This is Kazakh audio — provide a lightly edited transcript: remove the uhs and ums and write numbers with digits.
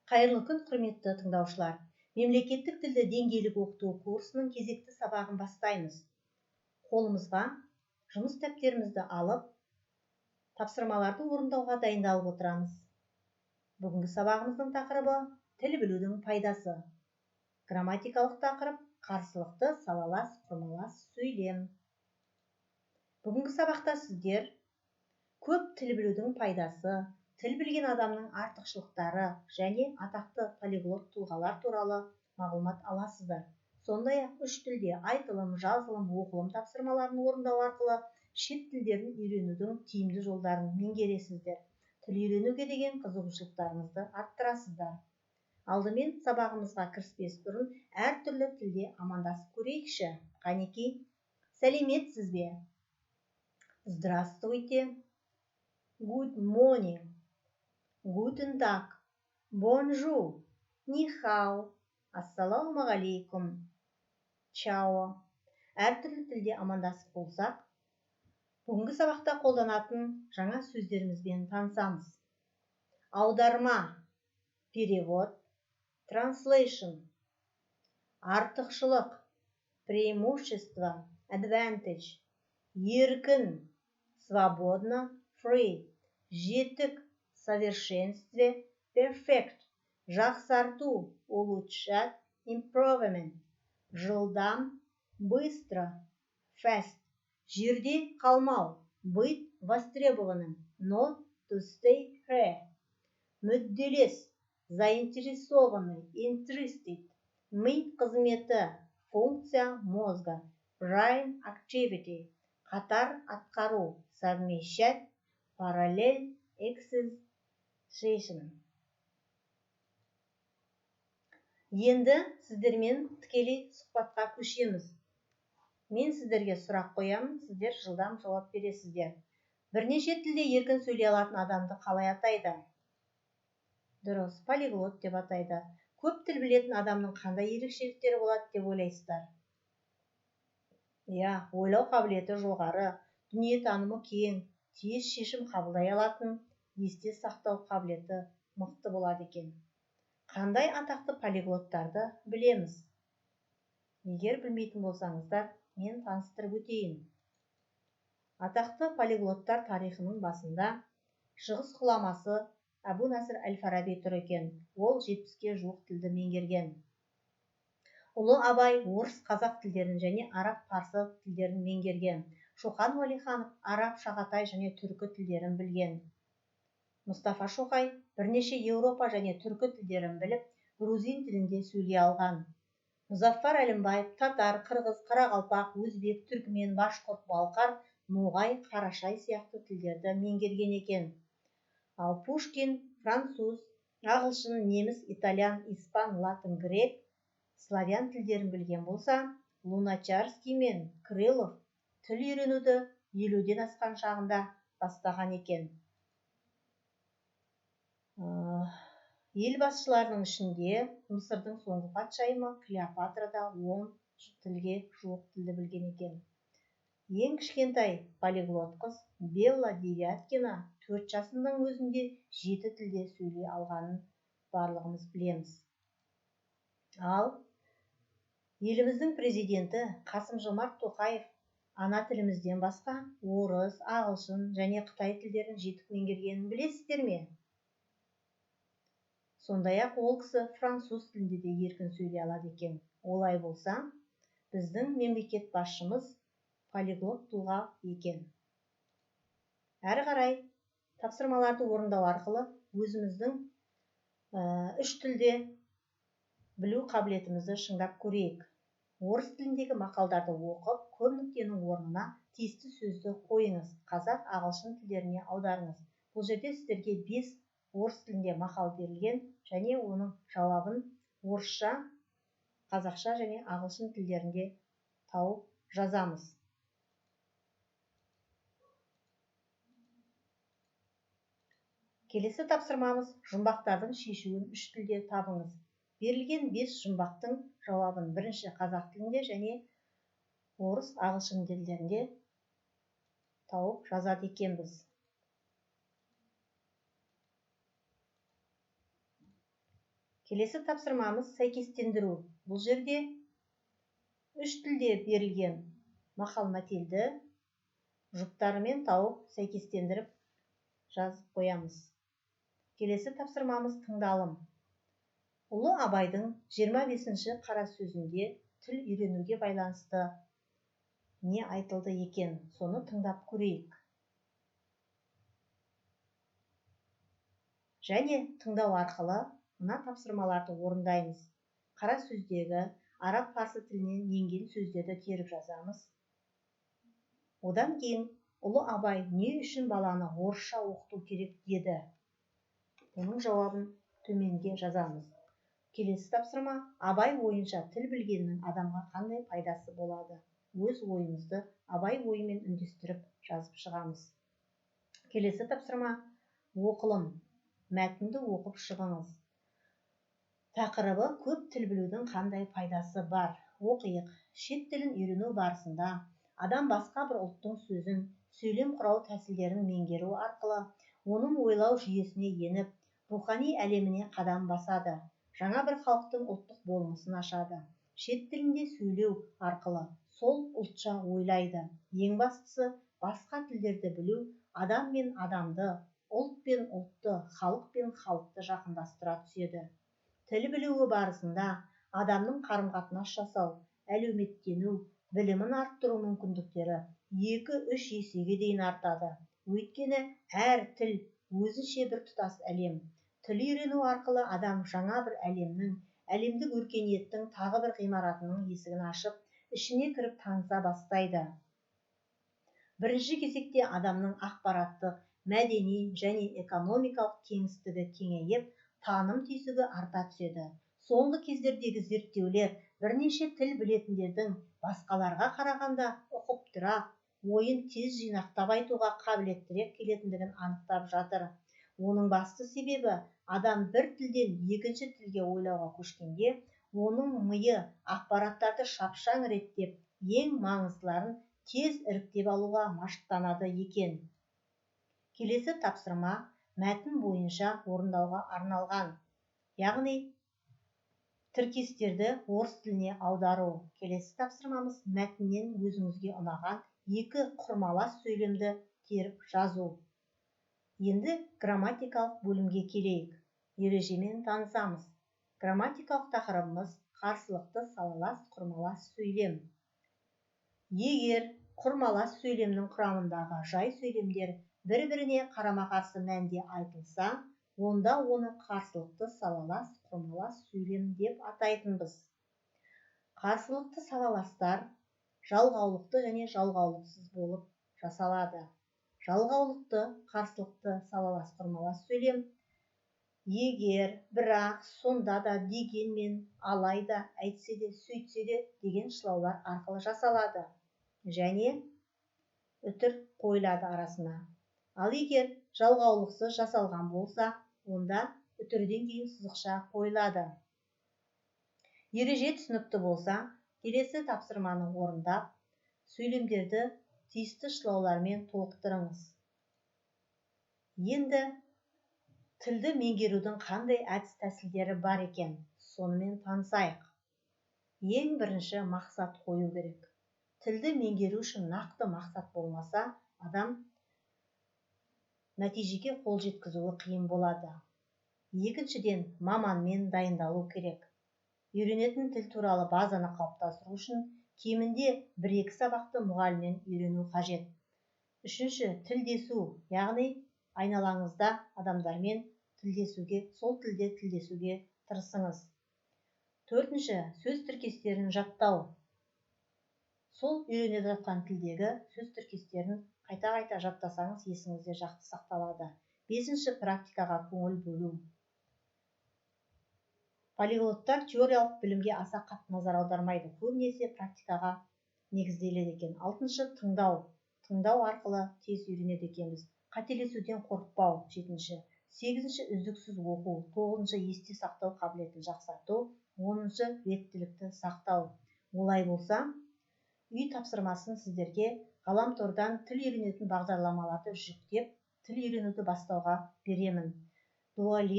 Қайырлы күн, құрметті тыңдаушылар! Мемлекеттік тілді деңгейлік оқыту курсының кезекті сабағын бастаймыз. Қолымызға жұмыс дәптерімізді алып, тапсырмаларды орындауға дайындалып отырамыз. Бүгінгі сабағымыздың тақырыбы – тіл білудің пайдасы. Грамматикалық тақырып – қарсылықты салалас құрмалас сөйлем. Бүгінгі сабақта сіздер көп тіл білудің пайдасы, тіл білген адамның артықшылықтары және атақты полиглот тұлғалар туралы мағлұмат аласыздар. Сондай-ақ үш тілде айтылым, жазылым, оқылым тапсырмаларын орындау арқылы шет тілдерін үйренудің тиімді жолдарын меңгересіздер, тіл үйренуге деген қызығушылықтарыңызды арттырасыздар. Алдымен сабағымызға кіріспес бұрын әртүрлі тілде амандасып көрейікші. Қанекей, сәлеметсіз бе? Здравствуйте. Good morning. Guten Tag. Bonjour. Ни хао. Ассалаумағалейкум. Чао. Әртүрлі тілде амандасып болсақ, бүгінгі сабақта қолданатын жаңа сөздерімізбен танысамыз. Аударма – перевод, translation. Артықшылық – преимущество, advantage. Еркін – свободно, free. Жетік – совершенстве, perfect. Жақсарту – улучшать, improvement. Жылдам – быстро, fast. Жерде қалмау – быть востребованным, not to stay here. Мүдделес – заинтересованный, interested. Ми қызметі – функция мозга, brain activity. Қатар атқару – совмещать, parallel execution. Енді сіздермен тікелей сұхбатқа көшеміз. Мен сіздерге сұрақ қоямын, сіздер жылдам жауап бересіздер. Бірнеше тілде еркін сөйлей алатын адамды қалай атайды? Дұрыс, полиглот деп атайды. Көп тіл білетін адамның қандай ерекшеліктері болады деп ойлайсыздар? Иә, ойлау қабілеті жоғары, дүниетанымы кең, тез шешім қабылдай алатын, есте сақтау қабілеті мықты болады екен. Қандай атақты полиглоттарды білеміз? Егер білмейтін болсаңыздар, мен таныстырып өтейін. Атақты полиглоттар тарихының басында шығыс ғұламасы Әбу Насыр әл Фараби тұр екен. Ол 70-ке жуық тілді меңгерген. Ұлы Абай орыс, қазақ тілдерін және араб, парсы тілдерін меңгерген. Шоқан Уәлиханов араб, шағатай және түркі тілдерін білген. Мұстафа Шоқай бірнеше еуропа және түркі тілдерін біліп, грузин тілінде сөйлей алған. Мұзафар Әлімбаев татар, қырғыз, қарақалпақ, өзбек, түркімен, башқұрт, балқар, ноғай, қарашай сияқты тілдерді меңгерген екен. Ал Пушкин француз, ағылшын, неміс, итальян, испан, латын, грек, славян тілдерін білген болса, Луначарский мен Крылов тіл үйренуді 50-ден асқан шағында бастаған екен. Ел басшыларының ішінде Мысырдың соңғы патшайымы Клеопатра да 10 тілге жуық тілді білген екен. Ең кішкентай полиглот қыз Белла Девяткина 4 жасының өзінде жеті тілде сөйлей алғанын барлығымыз білеміз. Ал еліміздің президенті Қасым Жомарт Тоқаев ана тілімізден басқа орыс, ағылшын және қытай тілдерін жетік меңгергенін білесіздер ме? Сондай-ақ ол кісі француз тілінде де еркін сөйлей алады екен. Олай болса, біздің мемлекет басшымыз полиглот тұлға екен. Әрі қарай тапсырмаларды орындау арқылы өзіміздің үш тілде білу қабілетімізді шыңдап көрейік. Орыс тіліндегі мақалдарды оқып, көп нүктенің орнына тиісті сөзді қойыңыз. Қазақ, ағылшын тілдеріне аударыңыз. Бұл жерде сіздерге 5 орыс тілінде мақал берілген және оның жауабын орысша, қазақша және ағылшын тілдерінде тауып жазамыз. Келесі тапсырмамыз: жұмбақтардың шешуін үш тілде табыңыз. Берілген 5 жұмбақтың жауабын бірінші қазақ тілінде және орыс, ағылшын тілдерінде тауып жазады екенбіз. Келесі тапсырмамыз сәйкестендіру. Бұл жерде үш тілде берілген мақал-мәтелді жұптарымен тауып, сәйкестендіріп жазып қоямыз. Келесі тапсырмамыз тыңдалым. Ұлы Абайдың 25-ші қара сөзінде тіл үйренуге байланысты не айтылды екен, соны тыңдап көрейік. Және тыңдау арқылы мына тапсырмаларды орындаймыз. Қара сөздегі араб парсы тілінен енген сөздерді теріп жазамыз. Одан кейін ұлы Абай не үшін баланы орысша оқыту керек деді? Оның жауабын төменге жазамыз. Келесі тапсырма Абай ойынша тіл білгеннің адамға қандай пайдасы болады? Өз ойымызды Абай ойымен үндестіріп жазып шығамыз. Келесі тапсырма оқылым. Мәтінді оқып шығыңыз. Тақырыбы көп тіл білудің қандай пайдасы бар? Оқиық. Шет тілін үйрену барысында адам басқа бір ұлттың сөзін, сөйлем құрау тәсілдерін меңгеру арқылы оның ойлау жүйесіне еніп, рухани әлеміне қадам басады. Жаңа бір халықтың ұлттық болмысын ашады. Шет тілінде сөйлеу арқылы сол ұлтша ойлайды. Ең бастысы, басқа тілдерді білу адам мен адамды, ұлт пен ұлтты, халық пен халықты жақындастыра түседі. Тіл білуі барысында адамның қарым-қатынас жасау, әлеуметтену, білімін арттыру мүмкіндіктері 2-3 есеге дейін артады. Өйткені әр тіл өзінше бір тұтас әлем. Тіл үйрену арқылы адам жаңа бір әлемнің, әлемдік өркениеттің тағы бір ғимаратының есігін ашып, ішіне кіріп таныса бастайды. Бірінші кезекте адамның ақпараттық, мәдени және экономикалық кеңістігі кеңейіп, таным түйсігі арта түседі. Соңғы кездердегі зерттеулер бірнеше тіл білетіндердің басқаларға қарағанда ұқыптырақ, ойын тез жинақтап айтуға қабілеттірек келетіндігін анықтап жатыр. Оның басты себебі адам бір тілден екінші тілге ойлауға көшкенде, оның миы ақпараттарды шапшаң реттеп, ең маңыздыларын тез іріктеп алуға машықтанады екен. Келесі тапсырма мәтін бойынша орындауға арналған, яғни тіркестерді орыс тіліне аудару. Келесі тапсырмамыз мәтіннен өзіңізге ұнаған екі құрмалас сөйлемді теріп жазу. Енді грамматикалық бөлімге келейік. Ережемен танысамыз. Грамматикалық тақырыбымыз қарсылықты салалас құрмалас сөйлем. Егер құрмалас сөйлемнің құрамындағы жай сөйлемдер бір-біріне қарама-қарсы мәнде айтылса, онда оны қарсылықты салалас құрмалас сөйлем деп атайтынбыз. Қарсылықты салаластар жалғаулықты және жалғаулықсыз болып жасалады. Жалғаулықты қарсылықты салалас құрмалас сөйлем егер, бірақ, сонда да, дегенмен, алайда, әйтсе де, сөйтсе де деген шылаулар арқылы жасалады және үтір қойылады арасына. Ал егер жалғаулықсыз жасалған болса, онда үтірден кейін сызықша қойылады. Ереже түсінікті болса, келесі тапсырманы орындап, сөйлемдерді тиісті шылаулармен толықтырыңыз. Енді тілді меңгерудің қандай әдіс-тәсілдері бар екен, сонымен танысайық. Ең бірінші мақсат қою керек. Тілді меңгеру үшін нақты мақсат болмаса, адам нәтижеге қол жеткізуі қиын болады. Екіншіден, маманмен дайындалу керек. Үйренетін тіл туралы базаны қалыптастыру үшін кемінде 1-2 сабақты мұғалімнен үйрену қажет. Үшінші, тілдесу, яғни айналаңызда адамдармен тілдесуге, сол тілде тілдесуге тырысыңыз. Төртінші, сөз тіркестерін жаттау. Сол үйреніп жатқан тілдегі сөз тіркестерін қайта-қайта жаттасаңыз, есіңізде жақсы сақталады. Бесінші, практикаға көңіл бөлу. Полиглоттар теориялық білімге аса қатты назар аудармайды, көбінесе практикаға негізделеді екен. Алтыншы, тыңдау. Тыңдау арқылы тез үйренеді екенбіз. Қателесуден қорықпау. Жетінші. Сегізінші, үздіксіз оқу. Тоғызыншы, есте сақтау қабілетін жақсарту. Оныншы, реттілікті сақтау. Олай болса, үй тапсырмасын сіздерге ғаламтордан тіл үйренетін бағдарламаларды жүктеп, тіл үйренуді бастауға беремін. Duolingo.